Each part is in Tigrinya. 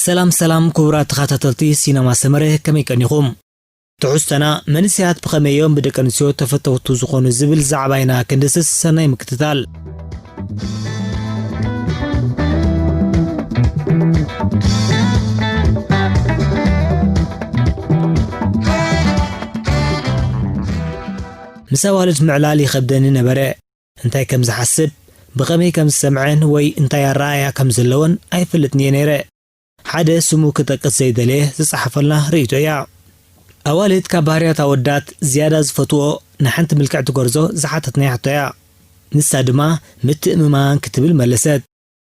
ሰላም ሰላም ክቡራት ተኸታተልቲ ሲነማ ሰመረ፣ ከመይ ቀኒኹም? ትሕዝቶና መንእሰያት ብኸመይ እዮም ብደቂ ኣንስትዮ ተፈተውቱ ዝኾኑ ዝብል ዛዕባ ኢና ክንድስስ። ሰናይ ምክትታል። ምስ ኣዋልድ ምዕላል ይኸብደኒ ነበረ። እንታይ ከም ዝሓስብ፣ ብኸመይ ከም ዝሰምዐን ወይ እንታይ ኣረኣእያ ከም ዘለወን ኣይፈልጥን እየ ነይረ። ሓደ ስሙ ክጠቅስ ዘይደለየ ዝጸሓፈልና ርእይቶ እያ። ኣዋልድ ካብ ባህርያት ኣወዳት ዝያዳ ዝፈትዎ ንሓንቲ ምልክዕቲ ጎርዞ ዝሓተትናያ ሕቶ እያ። ንሳ ድማ ምትእምማን ክትብል መለሰት።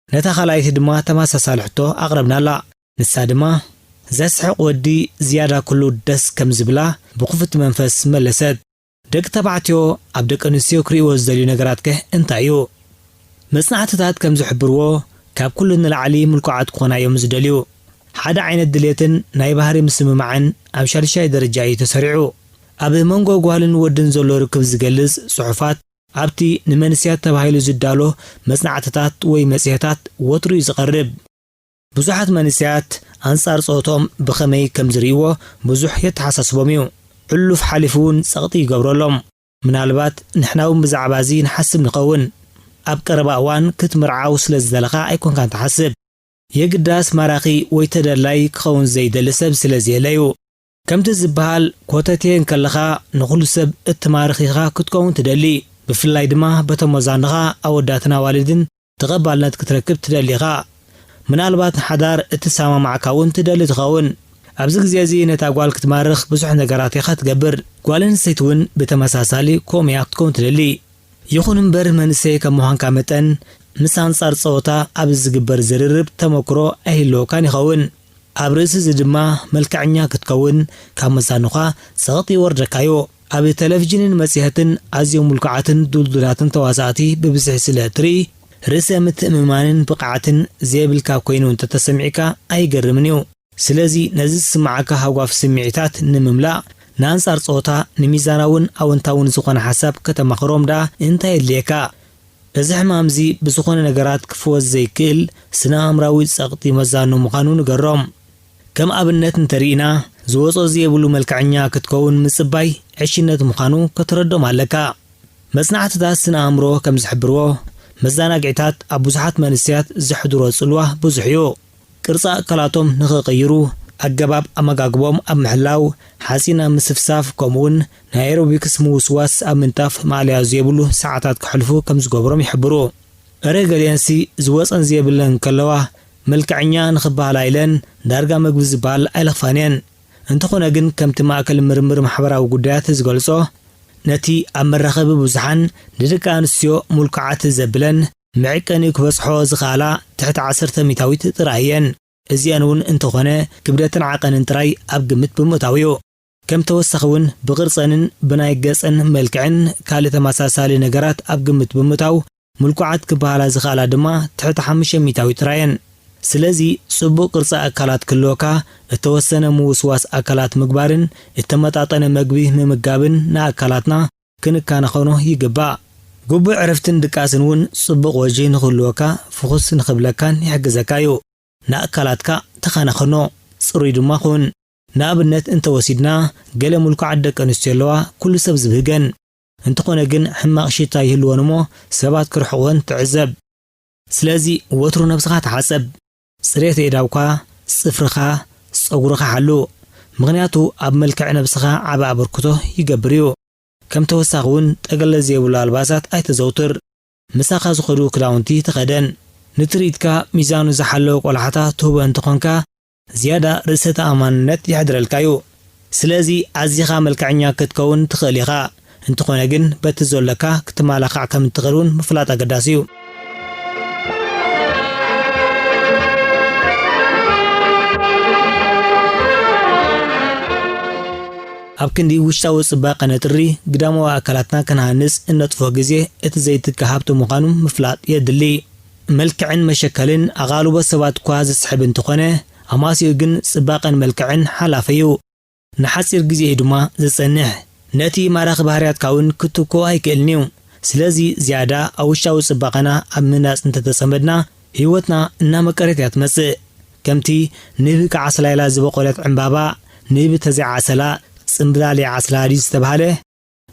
ነታ ካልኣይቲ ድማ ተመሳሳሊ ሕቶ ኣቕረብናላ። ንሳ ድማ ዘስሕቕ ወዲ ዝያዳ ኩሉ ደስ ከም ዝብላ ብኽፉት መንፈስ መለሰት። ደቂ ተባዕትዮ ኣብ ደቂ ኣንስትዮ ክርእይዎ ዝደልዩ ነገራትከ እንታይ እዩ? መጽናዕትታት ከም ዝሕብርዎ፣ ካብ ኩሉ ንላዕሊ ምልኩዓት ክኾና እዮም ዝደልዩ። ሓደ ዓይነት ድሌትን ናይ ባህሪ ምስምማዕን ኣብ ሻድሻይ ደረጃ እዩ ተሰሪዑ። ኣብ መንጎ ጓልን ወድን ዘሎ ርክብ ዝገልጽ ጽሑፋት ኣብቲ ንመንስያት ተባሂሉ ዝዳሎ መጽናዕትታት ወይ መጽሔታት ወትሩ እዩ ዝቐርብ። ብዙሓት መንስያት ኣንጻር ጾቶም ብኸመይ ከም ዝርእይዎ ብዙሕ የተሓሳስቦም እዩ። ዕሉፍ ሓሊፉ እውን ጸቕጢ ይገብረሎም። ምናልባት ንሕና እውን ብዛዕባ እዚ ንሓስብ ንኸውን። ኣብ ቀረባ እዋን ክትምርዓው ስለ ዝደለኻ ኣይኮንካን ትሓስብ። የግዳስ ማራኺ ወይ ተደላይ ክኸውን ዘይደሊ ሰብ ስለ ዝየለ እዩ። ከምቲ ዝበሃል፣ ኮተቴ እንከለኻ ንኹሉ ሰብ እትማርኽ ኢኻ ክትከውን ትደሊ። ብፍላይ ድማ በቶም መዛንኻ ኣወዳትን ኣዋልድን ተቐባልነት ክትረክብ ትደሊ ኢኻ። ምናልባት ንሓዳር እትሰማማዕካ እውን ትደሊ ትኸውን። ኣብዚ ግዜ እዚ ነታ ጓል ክትማርኽ ብዙሕ ነገራት ኢኻ ትገብር። ጓል ኣንስተይቲ እውን ብተመሳሳሊ ከምኡ እያ ክትከውን ትደሊ። ይኹን እምበር መንእሰይ ከም ምዃንካ መጠን ምስ ኣንጻር ጸወታ ኣብ ዝግበር ዝርርብ ተመክሮ ኣይህልወካን ይኸውን። ኣብ ርእሲ እዚ ድማ መልክዐኛ ክትከውን ካብ መዛኑኻ ጸቕጢ ይወርደካ እዩ። ኣብ ቴሌቪዥንን መጽሔትን ኣዝዮም ምልኩዓትን ድልዱላትን ተዋሳእቲ ብብዝሒ ስለ እትርኢ፣ ርእሰ ምትእምማንን ብቕዓትን ዘየብልካ ኮይኑ እንተተሰሚዕካ ኣይገርምን እዩ። ስለዚ ነዚ ዝስምዓካ ሃጓፍ ስምዒታት ንምምላእ ንኣንጻር ጾታ ንሚዛናውን ኣወንታውን ዝኾነ ሓሳብ ከተማኽሮም ደኣ እንታይ የድልየካ? እዚ ሕማምዚ ብዝኾነ ነገራት ክፍወስ ዘይክእል ስነ ኣእምራዊ ጸቕጢ መዛኑ ምዃኑ ንገሮም። ከም ኣብነት እንተርኢና፣ ዝወጾ ዘይብሉ መልክዐኛ ክትከውን ምጽባይ ዕሽነት ምዃኑ ከተረዶም ኣለካ። መጽናዕትታት ስነ ኣእምሮ ከም ዝሕብርዎ፣ መዘናግዒታት ኣብ ብዙሓት መንእሰያት ዘሕድሮ ጽልዋ ብዙሕ እዩ። ቅርጻ ኣካላቶም ንኽቕይሩ፣ ኣገባብ ኣመጋግቦም ኣብ ምሕላው፣ ሓጺን ኣብ ምስፍሳፍ፣ ከምኡውን ናይ ኤሮቢክስ ምውስዋስ ኣብ ምንጣፍ ማእለያ ዘይብሉ ሰዓታት ከሕልፉ ከም ዝገብሮም ይሕብሩ። እረ ገሊአንሲ ዝወጸን ዘየብለን ከለዋ፣ መልክዐኛ ንኽበሃላ ኢለን ዳርጋ መግቢ ዝበሃል ኣይለኽፋን እየን። እንተኾነ ግን፣ ከምቲ ማእከል ምርምር ማሕበራዊ ጉዳያት ዝገልጾ፣ ነቲ ኣብ መራኸቢ ብዙሓን ንደቂ ኣንስትዮ ምልኩዓት ዘብለን መዐቀኒኡ ክበጽሖ ዝኸኣላ ትሕቲ ዓሰርተ ሚእታዊት ጥራይ እየን። እዚኣን እውን እንተኾነ ክብደትን ዓቐንን ጥራይ ኣብ ግምት ብምእታው እዩ። ከም ተወሳኺ እውን ብቕርጸንን ብናይ ገጸን መልክዕን ካልእ ተመሳሳሊ ነገራት ኣብ ግምት ብምእታው ምልኩዓት ክበሃላ ዝኸኣላ ድማ ትሕቲ ሓሙሽተ ሚእታዊት ጥራይ እየን። ስለዚ ጽቡቕ ቅርጺ ኣካላት ክህልወካ እተወሰነ ምውስዋስ ኣካላት ምግባርን እተመጣጠነ መግቢ ምምጋብን ንኣካላትና ክንከናኸኖ ይግባእ። ግቡእ ዕረፍትን ድቃስን እውን ጽቡቕ ወጂ ንኽህልወካ ፍኹስ ንኽብለካን ይሕግዘካ እዩ። ንኣካላትካ ተኸናኸኖ፣ ጽሩይ ድማ ኩን። ንኣብነት እንተወሲድና፣ ገለ ምልኩዓት ደቂ ኣንስትዮ ኣለዋ፣ ኩሉ ሰብ ዝብህገን። እንተኾነ ግን ሕማቕ ሽታ ይህልወን እሞ ሰባት ክርሕቕወን ትዕዘብ። ስለዚ ወትሩ ነብስኻ ተሓጸብ። ጽሬት ኣእዳውካ፣ ጽፍርኻ፣ ጸጉርኻ ሓሉ። ምኽንያቱ ኣብ መልክዕ ነብስኻ ዓቢ ኣበርክቶ ይገብር እዩ። ከም ተወሳኺ እውን ጠገለ ዘይብሉ ኣልባሳት ኣይተዘውትር። ምሳኻ ዝኸዱ ክዳውንቲ ተኸደን። ንትርኢትካ ሚዛኑ ዝሓለወ ቆላሕታ ትህቦ እንተኾንካ፣ ዝያዳ ርእሰ ተኣማንነት የሕድረልካ እዩ። ስለዚ ኣዚኻ መልክዐኛ ክትከውን ትኽእል ኢኻ። እንተኾነ ግን በቲ ዘሎካ ክትመላኻዕ ከም እትኽእል እውን ምፍላጥ ኣገዳሲ እዩ። ኣብ ክንዲ ውሽጣዊ ጽባቐ ነጥሪ፣ ግዳማዊ ኣካላትና ክንሃንጽ እነጥፍኦ ግዜ እቲ ዘይትካ ሃብቲ ምዃኑ ምፍላጥ የድሊ። መልክዕን መሸከልን ኣቓልቦ ሰባት እኳ ዝስሕብ እንተኾነ፣ ኣማስይኡ ግን ጽባቐን መልክዕን ሓላፊ እዩ። ንሓጺር ግዜ እዩ ድማ ዝጸንሕ። ነቲ ማራኺ ባህርያትካ እውን ክትክኦ ኣይክእልን እዩ። ስለዚ ዝያዳ ኣብ ውሽጣዊ ጽባቐና ኣብ ምህናጽ እንተተጸመድና፣ ህይወትና እናመቀረት እያ ትመጽእ። ከምቲ ንህቢ ክዓስላ ኢላ ዝበቖለት ዕምባባ ንህቢ ተዘይዓሰላ ጽምብላሊዕ ዓስላ ድዩ ዝተባህለ?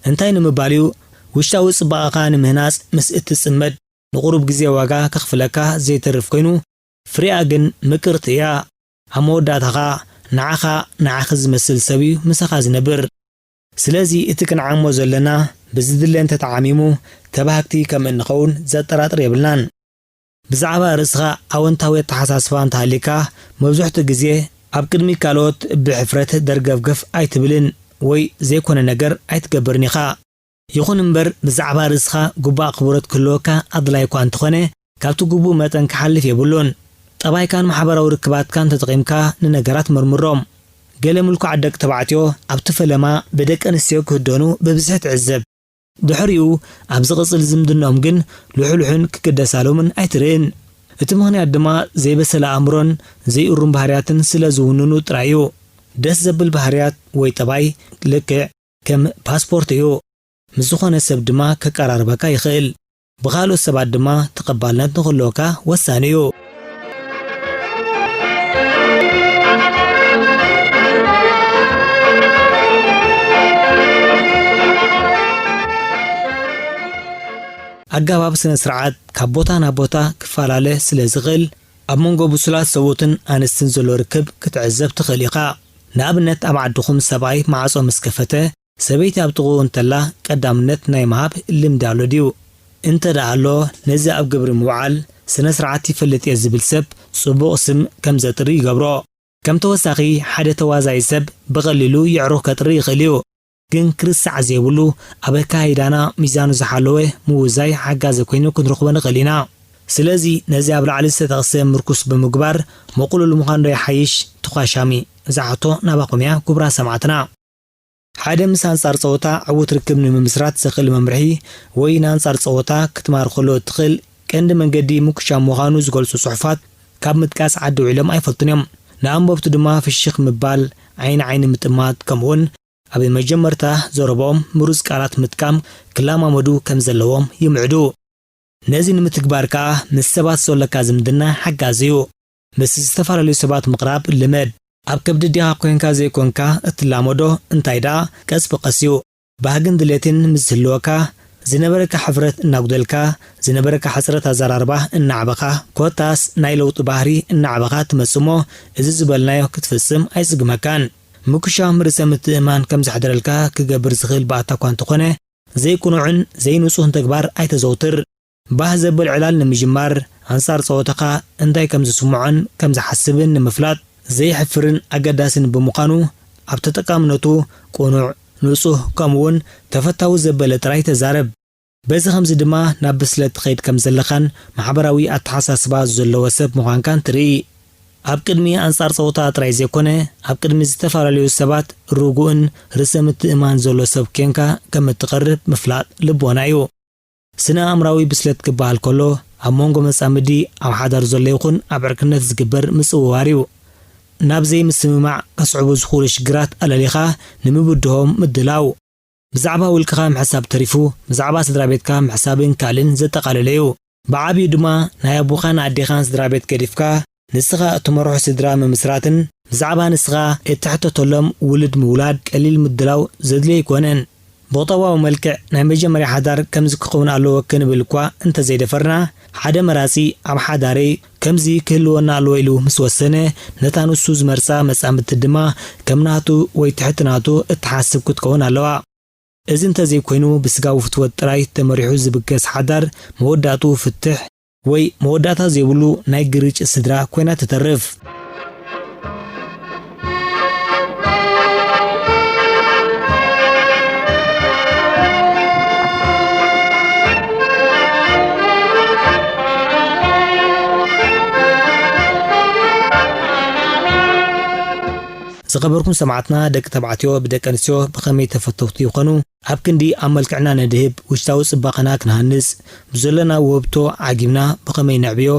እንታይ ንምባል እዩ? ውሽጣዊ ጽባቐኻ ንምህናጽ ምስ እትጽመድ ንቑሩብ ግዜ ዋጋ ከኽፍለካ ዘይተርፍ ኮይኑ፣ ፍሬኣ ግን ምቅርቲ እያ። ኣብ መወዳእታ ኸኣ ንዓኻ ንዓኺ ዝመስል ሰብ እዩ ምሳኻ ዝነብር። ስለዚ እቲ ክንዓሞ ዘለና ብዝድለ እንተተዓሚሙ ተባህግቲ ከም እንኸውን ዘጠራጥር የብልናን። ብዛዕባ ርእስኻ ኣወንታዊ ኣተሓሳስባ እንተሃልዩካ፣ መብዝሕትኡ ግዜ ኣብ ቅድሚ ካልኦት ብሕፍረት ደርገፍገፍ ኣይትብልን ወይ ዘይኮነ ነገር ኣይትገብርን ኢኻ። ይኹን እምበር፣ ብዛዕባ ርእስኻ ግቡእ ኣኽብሮት ክህልወካ ኣድላዪ እኳ እንተኾነ፣ ካብቲ ግቡእ መጠን ክሓልፍ የብሉን። ጠባይካን ማሕበራዊ ርክባትካን ተጠቒምካ ንነገራት መርምሮም። ገለ ምልኩዓት ደቂ ተባዕትዮ ኣብቲ ፈለማ ብደቂ ኣንስትዮ ክህደኑ ብብዝሒ ትዕዘብ። ድሕሪኡ ኣብ ዝቕጽል ዝምድናኦም ግን ልሑልሑን ክግደሳሎምን ኣይትርእን። እቲ ምኽንያት ድማ ዘይበሰለ ኣእምሮን ዘይእሩም ባህርያትን ስለ ዝውንኑ ጥራይ እዩ። ደስ ዘብል ባህርያት ወይ ጠባይ ልክዕ ከም ፓስፖርት እዩ። ምስ ዝኾነ ሰብ ድማ ከቀራርበካ ይኽእል። ብኻልኦት ሰባት ድማ ተቐባልነት ንኽህልወካ ወሳኒ እዩ። ኣገባብ ስነ ስርዓት ካብ ቦታ ናብ ቦታ ክፈላለ ስለ ዝኽእል፣ ኣብ መንጎ ብሱላት ሰብኡትን ኣንስትን ዘሎ ርክብ ክትዕዘብ ትኽእል ኢኻ። ንኣብነት፣ ኣብ ዓድኹም ሰብኣይ ማዕጾ ምስ ከፈተ፣ ሰበይቲ ኣብ ጥቕኡ እንተላ ቀዳምነት ናይ ምሃብ ልምዲ ኣሎ ድዩ? እንተ ደኣ ኣሎ፣ ነዚ ኣብ ግብሪ ምውዓል ስነ ስርዓት ይፈልጥ እየ ዝብል ሰብ ጽቡቕ ስም ከም ዘጥሪ ይገብሮ። ከም ተወሳኺ፣ ሓደ ተዋዛኢ ሰብ ብቐሊሉ የዕሩኽ ከጥሪ ይኽእል እዩ። ግን ክርስዕ ዘይብሉ፣ ኣብ ኣካይዳና ሚዛኑ ዝሓለወ ምውዛይ ሓጋዚ ኮይኑ ክንረኽቦ ንኽእል ኢና። ስለዚ ነዚ ኣብ ላዕሊ ዝተጠቕሰ ምርኩስ ብምግባር ምቕሉል ምዃን ዶ ይሓይሽ? ተዃሻሚ እዛ ሕቶ ናባኹም እያ፣ ክቡራት ሰማዕትና። ሓደ ምስ ኣንጻር ጸወታ ዕዉት ርክብ ንምምስራት ዘኽእል መምርሒ ወይ ንኣንጻር ጸወታ ክትማርኸሉ እትኽእል ቀንዲ መንገዲ ምኩሻም ምዃኑ ዝገልጹ ጽሑፋት ካብ ምጥቃስ ዓዲ ውዒሎም ኣይፈልጡን እዮም። ንኣንበብቱ ድማ ፍሽኽ ምባል፣ ዓይኒ ዓይኒ ምጥማት፣ ከምኡውን ኣብ መጀመርታ ዘረብኦም ምሩጽ ቃላት ምጥቃም ክለማመዱ ከም ዘለዎም ይምዕዱ። ነዚ ንምትግባር ከኣ ምስ ሰባት ዘለካ ዝምድና ሓጋዚ እዩ። ምስ ዝተፈላለዩ ሰባት ምቕራብ ልመድ። ኣብ ከብዲ ኣዴኻ ኮይንካ ዘይኮንካ እትላመዶ፣ እንታይ ደኣ ቀስ ብቐስ እዩ። ባህግን ድሌትን ምስ ዝህልወካ፣ ዝነበረካ ሕፍረት እናጉደልካ፣ ዝነበረካ ሕጽረት ኣዘራርባ እናዕበኻ፣ ኮታስ ናይ ለውጢ ባህሪ እናዕበኻ ትመጽእ እሞ፣ እዚ ዝበልናዮ ክትፍጽም ኣይጽግመካን። ምኩሻም ርእሰ ምትእምማን ከም ዘሕድረልካ ክገብር ዝኽእል ባእታ እኳ እንተኾነ፣ ዘይቅኑዕን ዘይንጹህን ተግባር ኣይተዘውትር። ባህ ዘብል ዕላል ንምጅማር፣ ኣንጻር ጸወታኻ እንታይ ከም ዝስምዖን ከም ዝሓስብን ንምፍላጥ ዘየሕፍርን ኣገዳስን ብምዃኑ፣ ኣብ ተጠቃምነቱ ቅኑዕ፣ ንጹህ፣ ከምኡውን ተፈታዊ ዘበለ ጥራይ ተዛረብ። በዚ ኸምዚ ድማ ናብ ብስለት ትኸይድ ከም ዘለኻን ማሕበራዊ ኣተሓሳስባ ዘለዎ ሰብ ምዃንካን ትርኢ። ኣብ ቅድሚ ኣንጻር ጸወታ ጥራይ ዘይኮነ፣ ኣብ ቅድሚ ዝተፈላለዩ ሰባት ርጉእን ርእሰ ምትእምማን ዘሎ ሰብ ኬንካ ከም እትቐርብ ምፍላጥ ልቦና እዩ። ስነ ኣእምራዊ ብስለት ክበሃል ከሎ፣ ኣብ መንጎ መጻምዲ፣ ኣብ ሓዳር ዘሎ ይኹን ኣብ ዕርክነት ዝግበር ምጽውዋር እዩ። ናብ ዘይምስምማዕ ከስዕቡ ዝኽእሉ ሽግራት ኣለሊኻ ንምብድሆም ምድላው። ብዛዕባ ውልቅኻ ምሕሳብ ተሪፉ፣ ብዛዕባ ስድራ ቤትካ ምሕሳብን ካልእን ዘጠቓለለ እዩ። ብዓቢኡ ድማ ናይ ኣቦኻን ኣዴኻን ስድራ ቤት ገዲፍካ፣ ንስኻ እትመርሖ ስድራ ምምስራትን ብዛዕባ ንስኻ እትሕተተሎም ውሉድ ምውላድ ቀሊል ምድላው ዘድልዮ ኣይኮነን። ብቑጠባዊ መልክዕ ናይ መጀመርያ ሓዳር ከምዚ ክኸውን ኣለዎ ክንብል እኳ እንተዘይደፈርና፣ ሓደ መራጺ ኣብ ሓዳረይ ከምዚ ክህልወና ኣለዎ ኢሉ ምስ ወሰነ፣ ነታ ንሱ ዝመርጻ መጻምድቲ ድማ ከም ናቱ ወይ ትሕቲ ናቱ እትሓስብ ክትከውን ኣለዋ። እዚ እንተዘይኮይኑ፣ ብስጋዊ ፍትወት ጥራይ ተመሪሑ ዝብገስ ሓዳር መወዳእትኡ ፍትሕ ወይ መወዳእታ ዘይብሉ ናይ ግርጭት ስድራ ኮይና ትተርፍ። ዝኸበርኩም ሰማዕትና፣ ደቂ ተባዕትዮ ብደቂ ኣንስትዮ ብኸመይ ተፈተውቲ ይኾኑ? ኣብ ክንዲ ኣብ መልክዕና ነድህብ፣ ውሽጣዊ ጽባቐና ክንሃንጽ፣ ብዘለና ውህብቶ ዓጊብና ብኸመይ ነዕብዮ?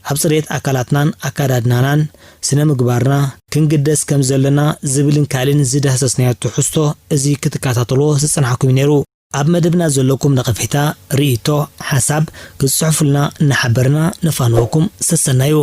ኣብ ጽሬት ኣካላትናን ኣካዳድናናን ስነ ምግባርና ክንግደስ ከም ዘለና ዝብልን ካልእን ዝዳህሰስናዮ ትሕዝቶ እዚ ክትከታተልዎ ዝጸናሕኩም እዩ ነይሩ። ኣብ መደብና ዘለኩም ነቐፌታ፣ ርእይቶ፣ ሓሳብ ክትጽሕፉልና እናሓበርና ነፋንወኩም። ሰሰናዩ።